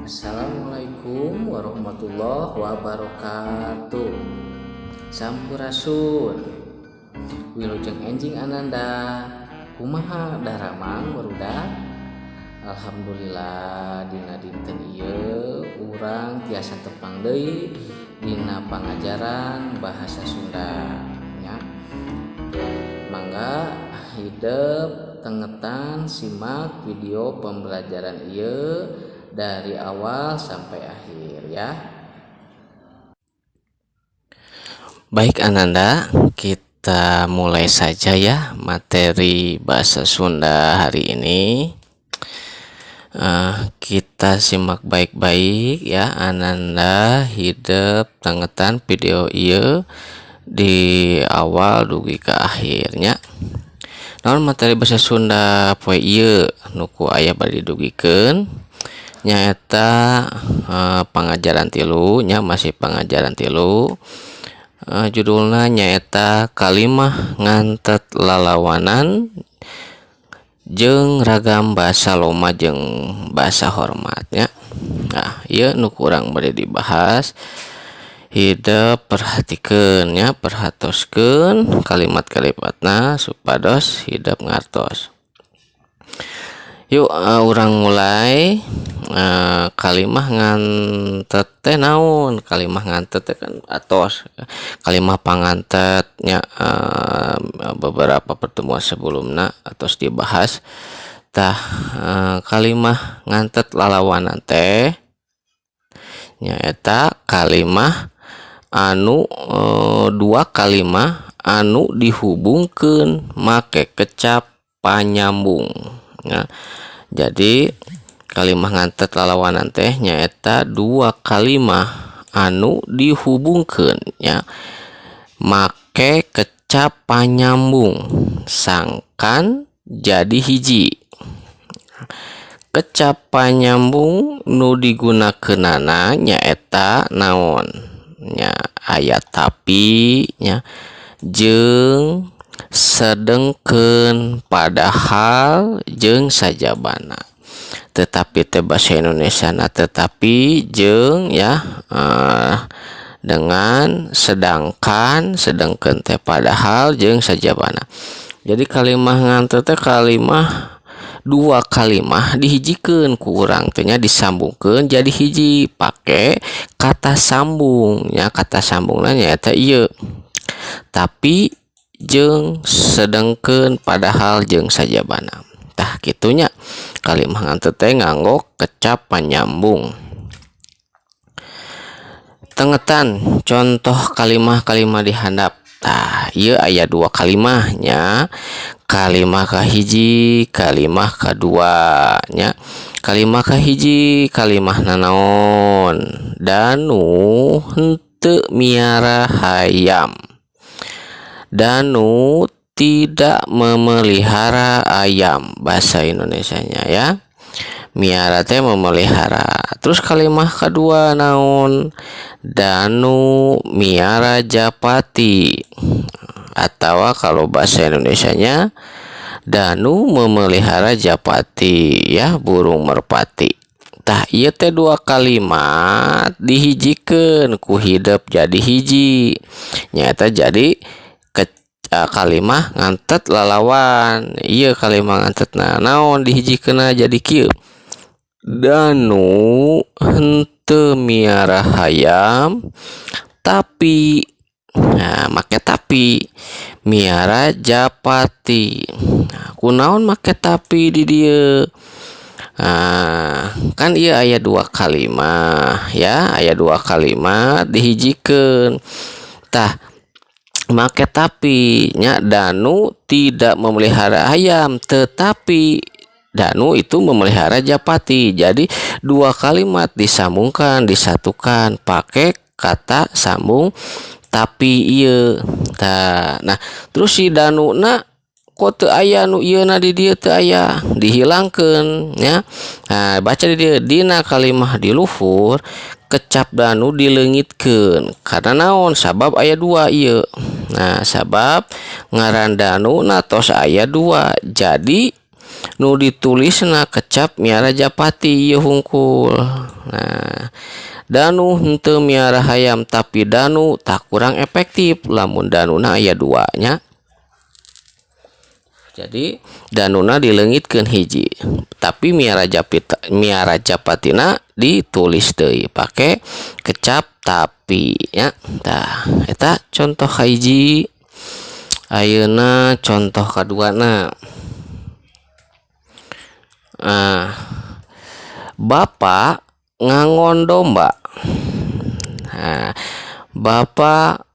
Assalamualaikum warahmatullahi wabarakatuh. Sampurasun. Wilujeng enjing Ananda. Kumaha daramang, barudak? Alhamdulillah, dina dinten ieu urang tiasa tepang deui dina pangajaran bahasa Sunda nya. Mangga hidep tengetan, simak video pembelajaran ieu dari awal sampai akhir ya. Baik Ananda, kita mulai saja ya materi bahasa Sunda hari ini. Kita simak baik-baik ya Ananda, hidep tengetan video ieu di awal dugi ke akhirnya. Naon materi bahasa Sunda poe ieu nu ku ayah bade didugikeun? Nyaeta pangajaran 3 nya, masih pangajaran 3. Judulna nyaeta kalimah ngantet lalawanan jeung ragam bahasa loma jeung bahasa hormatnya. Nah, ieu nu ku urang bade dibahas. Hidep perhatikeun nya, perhatoskeun kalimat-kalimatna supados hidep ngartos. Yuk, urang mulai. Kalimah ngantet teh naon? Kalimah ngantet teh kan atos kalimah pangantet nya, beberapa pertemuan sebelumna atos dibahas. Tah, kalimah ngantet lalawanan teh nyaeta kalimah anu dua kalimah anu dihubungkeun make kecap panyambung ya. Jadi kalimah ngantet lalawanan teh nyaeta dua kalimah anu dihubungkeun ya make kecap panyambung sangkan jadi hiji. Kecap panyambung nu digunakeunana nyaeta naon nya? Aya tapi nya, jeung sedengkeun, padahal jeung sajabana. Tetapi teh bahasa Indonesia na tetapi, jeung ya dengan sedangkan, sedengkeun teh padahal, jeung sajabana. Jadi kalimah ngantet teh kalimah dua kalimah dihijikeun ku urang teh nya, disambungkeun jadi hiji pake kata sambung nya. Kata sambungna nyaeta ieu, tapi jeung sedengkeun, padahal jeung sajabana. Tah, kitu nya, kalimah ngantet teh nganggo kecap panyambung. Tengetan contoh kalimah-kalimah di handap. Tah, ieu aya dua kalimahnya, kalimah kahiji, kalimah kadua nya. Kalimah kahiji, kalimah nanaon? Danu henteu miara hayam. Danu tidak memelihara ayam bahasa Indonesianya ya. Miara teh memelihara. Terus kalimah kedua naon? Danu miara japati, atau kalau bahasa Indonesianya Danu memelihara japati ya, burung merpati. Tah, ieu teh dua kalimat dihijikeun ku hidep jadi hiji, nyaeta jadi ke kalimah ngantet lalawan. Ieu kalimah ngantet. Nah, naon dihijikeunna jadi kieu? Danu henteu miara hayam tapi, nah, make tapi, miara japati. Nah, kunaon make tapi di dieu? Nah, kan ieu aya dua kalimah ya, aya dua kalimat dihijikeun. Tah, make tapi nya. Danu tidak memelihara ayam, tetapi Danu itu memelihara japati. Jadi dua kalimat disambungkan, disatukan pakai kata sambung tapi ieu. Tah, nah, terus si Danu na kok teu aya nu ieu na di dieu, teu aya, dihilangkeun ya. Nah, baca di dieu, dina kalimah di luhur kecap Danu dileungitkeun karena naon? Sabab aya dua ieu. Nah, sabab ngaran Danu na tos aya dua, jadi Nu ditulisna kecap miara japati ieu hungkul. Nah, Danu henteu miara hayam tapi Danu, tah, kurang efektif lamun Danuna aya dua nya. Jadi Danuna dileungitkeun hiji, tapi miara japit, miara japatina ditulis deui pake kecap tapi ya. Tah, eta contoh hiji. Ayeuna contoh kaduana. Nah, bapak ngangon domba. Nah, bapak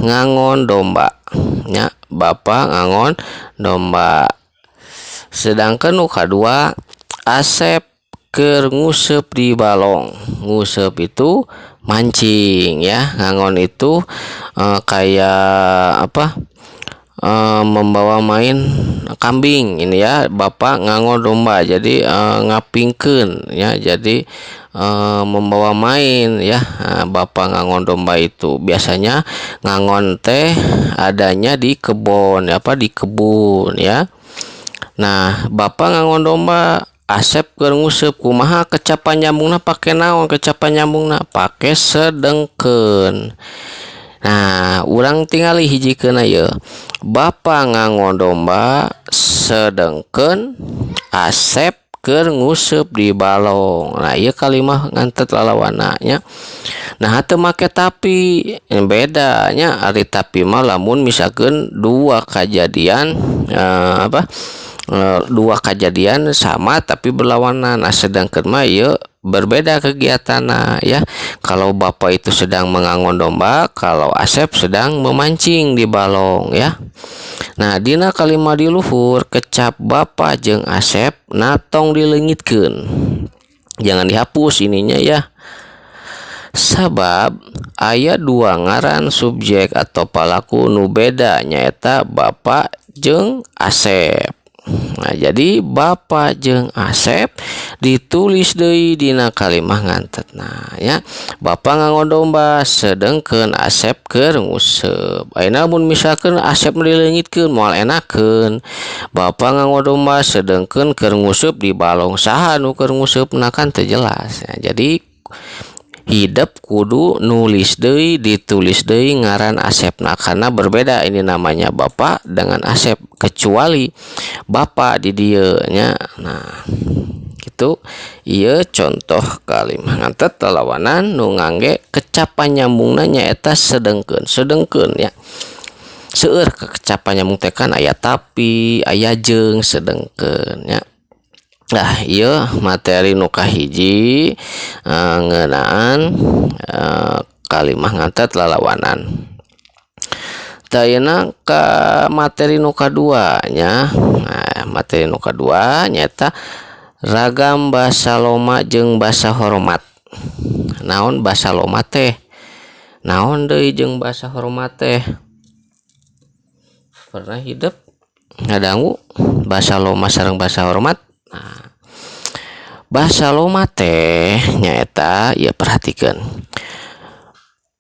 ngangon domba nya, bapak ngangon domba. Sedangkan nu kadua, Asep keur nguseup di balong. Nguseup itu mancing ya, ngangon itu kayak apa, membawa main kambing ini ya. Bapak ngangon domba, jadi ngapingkeun ya, jadi membawa main ya. Nah, bapak ngangon domba itu biasanya ngangon teh adanya di kebon, apa, di kebun ya. Nah, bapak ngangon domba, Asep keur nguseup. Kumaha kecap panyambungna? Pake naon kecap panyambungna? Pake sedengkeun. Nah, urang tingali hijikeun ieu. Bapak ngangon domba sedengkeun Asep keur nguseup di balong. Nah, ieu kalimah ngantet lalawana nya. Nah, teu make tapi, beda nya. Ari tapi mah lamun misalkeun dua kejadian apa, dua kejadian sama tapi berlawanan. Nah, sedangkan mah ieu berbeda kegiatanna ya. Kalau bapak itu sedang mengangon domba, kalau Asep sedang memancing di balong ya. Nah, dina kalimat di luhur kecap bapak jeung Asep na tong dileungitkeun, jangan dihapus ininya ya, sabab aya dua ngaran subjek atau palaku nu beda, nyaeta bapak jeung Asep. Nah, jadi bapak jeung Asep ditulis deui dina kalimah ngantet. Nah ya, bapak ngangon domba sedengkeun Asep keur nguseup. Ayeuna mun misalkeun Asep dileungitkeun, moal enakeun. Bapak ngangon domba sedengkeun keur nguseup di balong, saha nu keur nguseupna kan teu jelas ya. Jadi hidep kudu nulis deui, ditulis deui ngaran Asepna, karena berbeda ini namanya bapak dengan Asep, kecuali bapak di dieu nya. Nah, gitu. Ieu contoh kalimah ngantet lalawanan nu ngangge kecap panyambungna nyaeta sedengkeun. Sedengkeun ya, seueur kecap panyambung teh kan aya tapi, aya jeung, sedengkeun nya. Nah, ieu materi nu kahiji ngeunaan kalimah ngantet lalawanan. Tah, ayeuna ka materi nu kadua nya. Nah, materi nu kadua nyaeta ragam basa loma jeung basa hormat. Naon basa loma teh? Naon deui jeung basa hormat teh? Pernah hidep ngadangu basa loma sareng basa hormat? Nah, basa loma teh nyaeta, ya, perhatikeun,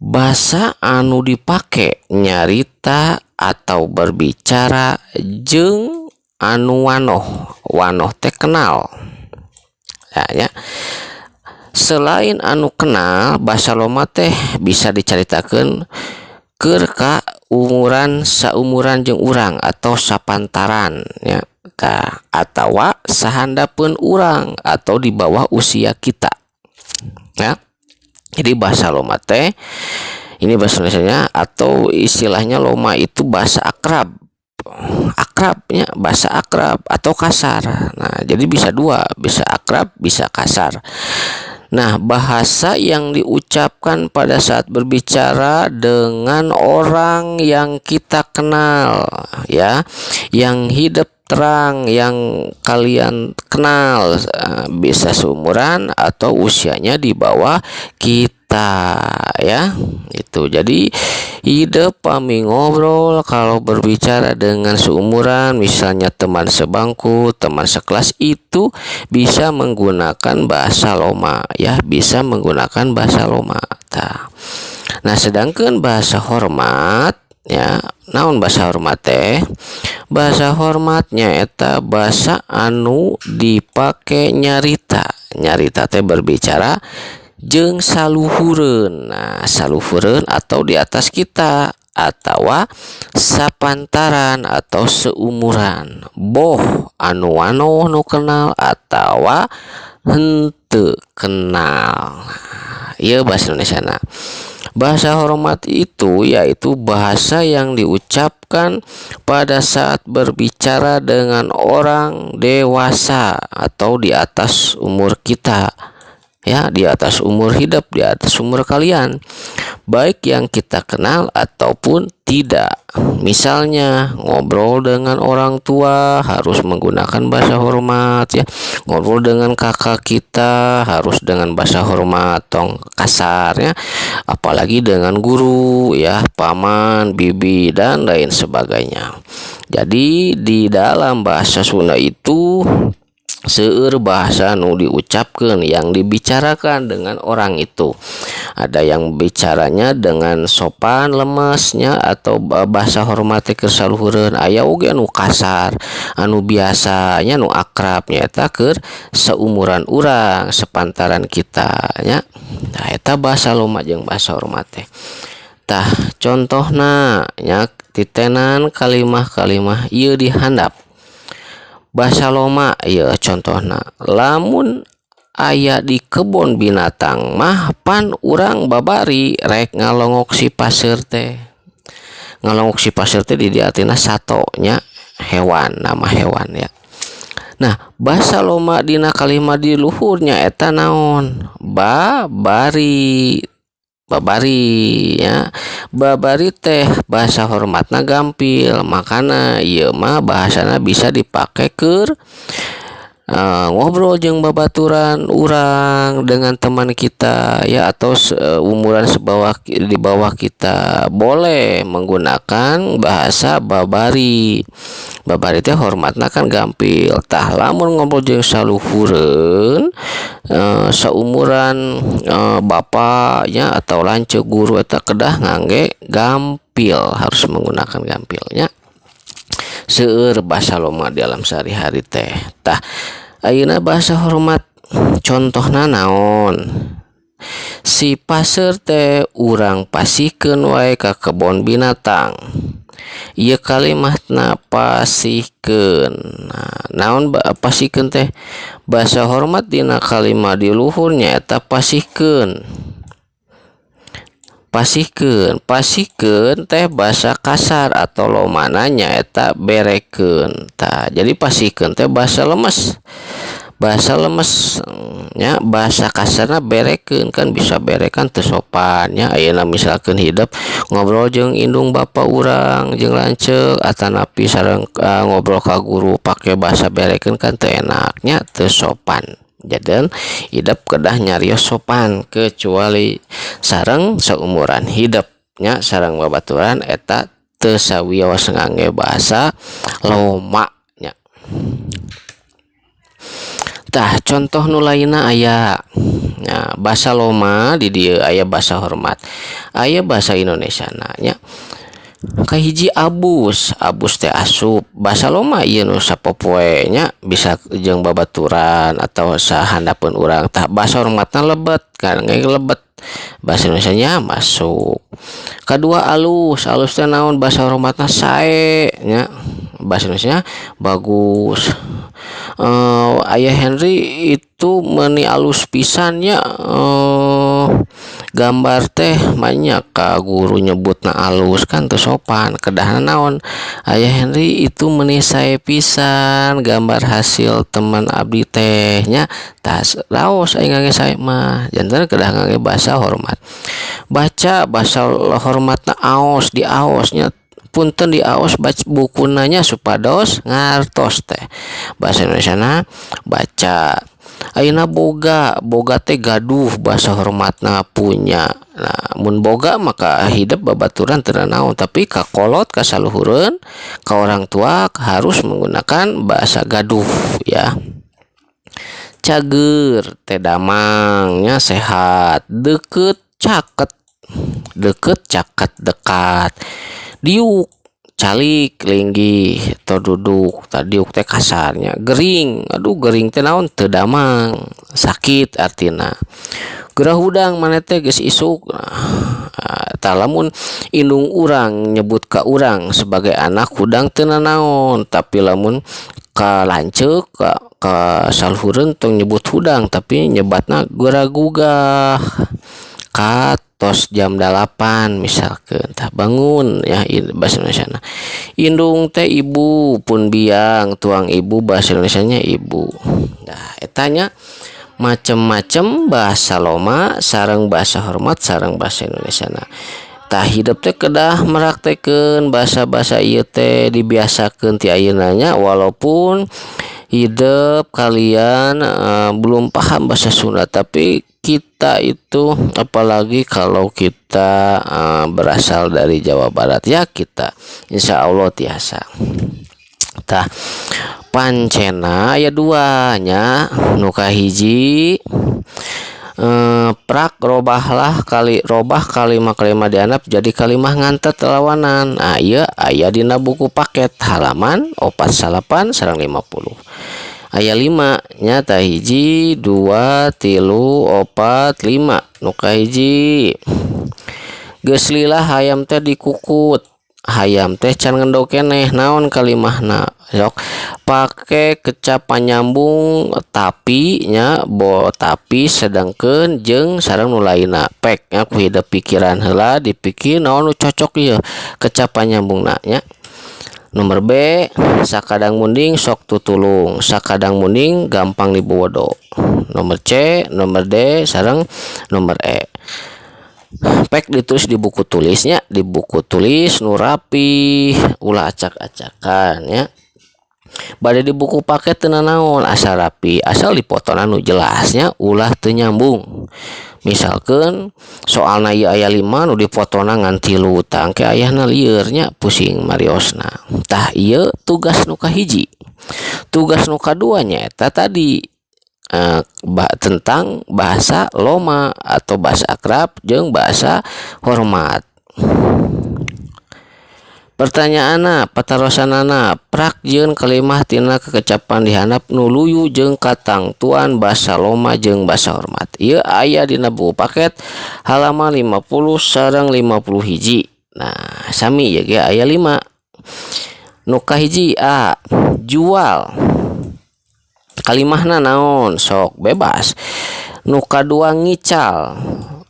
basa anu dipake nyarita atau berbicara jeung anu wanoh. Wanoh teh kenal ya, ya. Selain anu kenal, basa loma teh bisa dicaritakeun keur ka umuran, saumuran jeung urang atau sapantaran ya. Tah, atawa sahandapeun urang atau di bawah usia kita ya. Jadi bahasa loma teh ini bahasa Indonesia atau istilahnya loma itu bahasa akrab, akrabnya bahasa akrab atau kasar. Nah, jadi bisa dua, bisa akrab, bisa kasar. Nah, bahasa yang diucapkan pada saat berbicara dengan orang yang kita kenal ya, yang hidep terang, yang kalian kenal, bisa seumuran atau usianya di bawah kita ya. Itu jadi hidep pami ngobrol, kalau berbicara dengan seumuran, misalnya teman sebangku, teman sekelas, itu bisa menggunakan bahasa loma ya, bisa menggunakan bahasa loma. Nah, sedangkan bahasa hormat ya. Naon bahasa hormat teh? Bahasa hormat nyaeta bahasa anu dipake nyarita, nyarita teh berbicara jeung saluhureun. Nah, saluhureun atau di atas kita atawa sapantaran atau seumuran, boh anu wanoh nu kenal atawa henteu kenal. Ieu bahasa Indonesia. Bahasa hormat itu yaitu bahasa yang diucapkan pada saat berbicara dengan orang dewasa atau di atas umur kita, ya, di atas umur hidup, di atas umur kalian, baik yang kita kenal ataupun tidak. Misalnya ngobrol dengan orang tua harus menggunakan bahasa hormat, ya. Ngobrol dengan kakak kita harus dengan bahasa hormat, tong kasar, ya. Apalagi dengan guru, ya, paman, bibi, dan lain sebagainya. Jadi di dalam bahasa Sunda itu seueur bahasa nu diucapkan, yang dibicarakan dengan orang itu. Ada yang bicaranya dengan sopan, lemesnya, atau bahasa hormat ke saluhureun. Aya oge anu kasar, anu biasanya nu akrab nyaeta keur seumuran urang, sepantaran kita nya. Nah, eta bahasa loma jeung bahasa hormat teh. Tah, contohna nya, titenan kalimah-kalimah ieu di handap. Bahasa loma ya, contohna, lamun aya di kebun binatang mah pan urang babari rek ngalongok si paseur teh. Ngalongok si paseur teh di dieu artina sato nya, hewan, nama hewan ya. Nah, bahasa loma dina kalimat di luhurnya eta naon? Babari, babari ya. Babari teh bahasa hormatna gampil, makana ieu mah bahasana bisa dipake keur ngobrol jeung babaturan urang, dengan teman kita ya, atau umuran sebawah, di bawah kita, boleh menggunakan bahasa babari. Babari teh hormatna kan gampil. Tah, lamun ngobrol jeung saluhureun, saumuran, bapaknya atau lanceuk, guru, eta kedah ngangge gampil, harus menggunakan gampilnya. Seueur bahasa loma di dalam sehari-hari teh. Tah, ayeuna bahasa hormat contohna naon? Si paseur teh urang pasihkeun wae ka kebon binatang. Ieu kalimatna pasihkeun. Nah, naon pasihkeun teh? Bahasa hormat dina kalimat di luhur nyaeta pasihkeun. Pasihkeun, pasihkeun teh bahasa kasar atau lomana nyaeta berekeun. Tah, jadi pasihkeun teh bahasa lemes, bahasa lemes nya. Bahasa kasarna berekeun, kan bisa berekan teu sopan nya. Ayeuna misalkeun hidep ngobrol jeung indung bapa urang, jeung lanceuk, atanapi sareng ngobrol ka guru pake bahasa berekeun, kan teu enak nya, teu sopan. Jadi hidep kedah nyarios sopan kecuali sareng saumuran hidep nya, sareng babaturan, eta teu sawios ngangge bahasa loma nya. Tah, contoh nu lainna aya nya, bahasa loma di dieu aya bahasa hormat, aya bahasa Indonesia nya. Kahiji, abus. Abus teh asup. Bahasa loma ieu nu sapopoe nya, bisa jeung babaturan atau sahandapeun urang. Tah, bahasa hormatna lebet kan, lebet, bahasa Indonesia nya masuk. Kadua, alus. Alus teh naon? Bahasa hormatna sae nya, bahasa Indonesia bagus. Ayah Henry itu meni alus pisan nya gambar teh, banyak ka guru nyebutna alus, kan teu sopan. Kedahna naon? Ayah Henry itu meni sae pisan gambar hasil teman abdi teh nya. Tas raos aing ngangge sae mah. Janten kedah ngangge bahasa hormat. Baca, bahasa hormatna aos, diaos nya. Punten diaos baca bukuna nya, supados ngartos teh, bahasa Indonesia na baca. Ayeuna boga. Boga teh gaduh, bahasa hormatna punya. Nah, mun boga maka hidep babaturan teu naon, tapi ka kolot, ka saluhureun, ka orang tua harus menggunakan bahasa gaduh ya. Cageur teh damang nya, sehat. Deket, caket. Deket, caket, dekat. Diuk, calik, linggih atau duduk. Tah, diuk teh kasarnya. Gering, aduh, gering teh naon? Teu damang, sakit artina. Gerah hudang maneh teh, geus isuk. Nah, tah, lamun indung urang nyebut ka urang sebagai anak hudang teu nanaon, tapi lamun ka lanceuk, ka saluhureun, tong nyebut hudang, tapi nyebatna geura gugah ka tos jam 8 misalkan. Tah, bangun ya bahasa Indonesia. Indung teh ibu, pun biang, tuang ibu, bahasa Indonesia nya ibu. Nah, eta nya macem-macem bahasa loma sareng bahasa hormat sareng bahasa Indonesia. Nah, tah, hidup teh kedah meraktekeun bahasa-bahasa ieu teh, dibiasakeun ti ayeuna nya. Walaupun hidup kalian belum paham bahasa Sunda, tapi kita itu, apalagi kalau kita berasal dari Jawa Barat ya, kita insya Allah tiasa. Tah, pancena aya dua nya. Nu kahiji, prak robahlah kali robah kalimat-kalimat dihandap jadi kalimah ngantet lawanan. Nah, ieu aya dina buku paket halaman 49 sareng 50, aya 5 nya. Tah, hiji, dua, tilu, opat, lima. Nu kahiji, geus lila hayam teh dikukut, hayam teh can ngendog keneh. Naon kalimahna? Sok pake kecap panyambung tapi nya, bo tapi, sedangkeun, jeung sareng nu lainna. Pek nya ku hidep pikiran heula, dipikir naon nu cocok ieu kecap panyambungna nya. Nomor B, sakadang munding sok tutulung, sakadang munding gampang dibodo. Nomor C, nomor D, sareng nomor E. Pek ditulis di buku tulisnya, di buku tulis nu rapi, ulah acak-acakan ya. Bade di buku paket teu naon, asal rapi, asal dipotona nu jelasnya, ulah teu nyambung. Misalkan soalna ieu aya 5, nu dipotona ngan 3, tah engke ayahna lieur nya, pusing mariosna. Tah, ieu tugas nu kahiji. Tugas nu kadua nyaeta tadi tentang bahasa loma atau bahasa akrab jeung bahasa hormat. Pertanyaanna, patarosanana, prak jieun kalimah tina kekecapan dihandap nu luyu jeung katangtuan basa loma jeung basa hormat. Ieu aya dina buku paket halaman 50 sareng 50 hiji. Nah, sami ieu ge aya 5. Nu kahiji, A, jual. Kalimahna naon? Sok bebas. Nu kadua, ngical.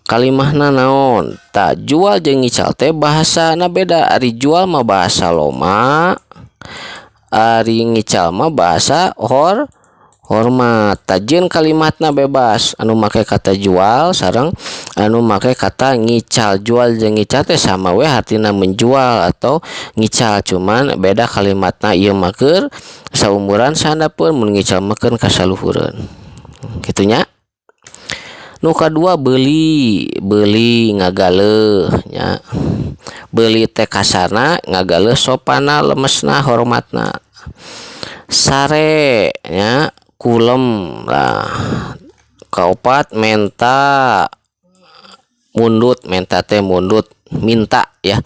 Kalimahna naon? Tah, jual jeung ngical teh bahasana beda. Ari jual mah bahasa loma, ari ngical mah bahasa hormat. Tah, jieun kalimatna bebas anu make kata jual sareng anu make kata ngical. Jual jeung ngical teh sama we artina, menjual atau ngical, cuman beda kalimatna. Ieu mah keur saumuran sahandapeun, mun ngical mah keun ka saluhureun kitu nya. Nu kadua, beuli. Beuli ngagaleuh nya. Beuli teh kasarna ngagaleuh, sopana, lemesna, hormatna. Sare nya, kulem lah. Kaopat, menta mundut. Menta teh mundut, minta ya.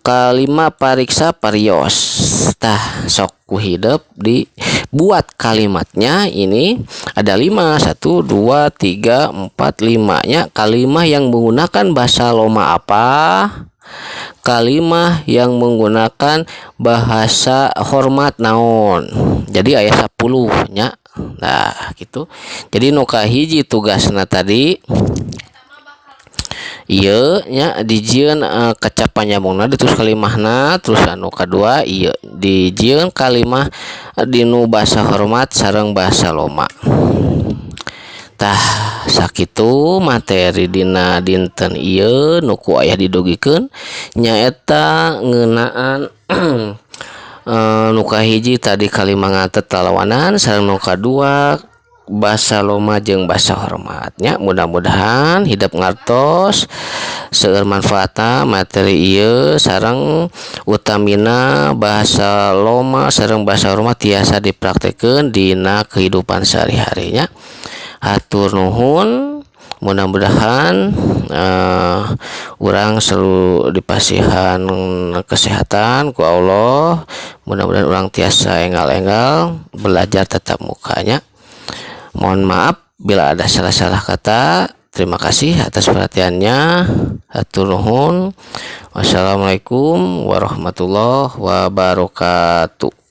Kalima, pariksa, parios. Tah, sok ku hidep dibuat kalimatnya. Ini ada lima, satu, dua, tiga, empat, lima nya. Kalimah yang menggunakan bahasa loma apa, kalimah yang menggunakan bahasa hormat naon. Jadi aya 10 nya. Nah, gitu. Jadi nu kahiji tugasna tadi ieu nya, dijieun kecap panyambungna, ditulis kalimahna. Terus anu kadua ieu, dijieun kalimah dinu bahasa hormat sareng bahasa loma. Tah, sakitu materi dina dinten ieu nu ku ayah didugikeun, nyaeta ngeunaan nu kahiji tadi kalimah ngantet lalawanan sareng nu kadua bahasa loma jeung bahasa hormatnya. Mudah-mudahan hidep ngartos, seueur manfaatna materi ieu, sareng utamina bahasa loma sareng bahasa hormat tiasa dipraktekeun dina kehidupan sehari-harinya. Hatur nuhun. Mudah-mudahan urang selalu dipasihan kesehatan ku Allah. Mudah-mudahan urang tiasa enggal-enggal belajar tatap mukanya. Mohon maaf bila ada salah-salah kata. Terima kasih atas perhatiannya. Hatur nuhun. Wassalamualaikum warahmatullahi wabarakatuh.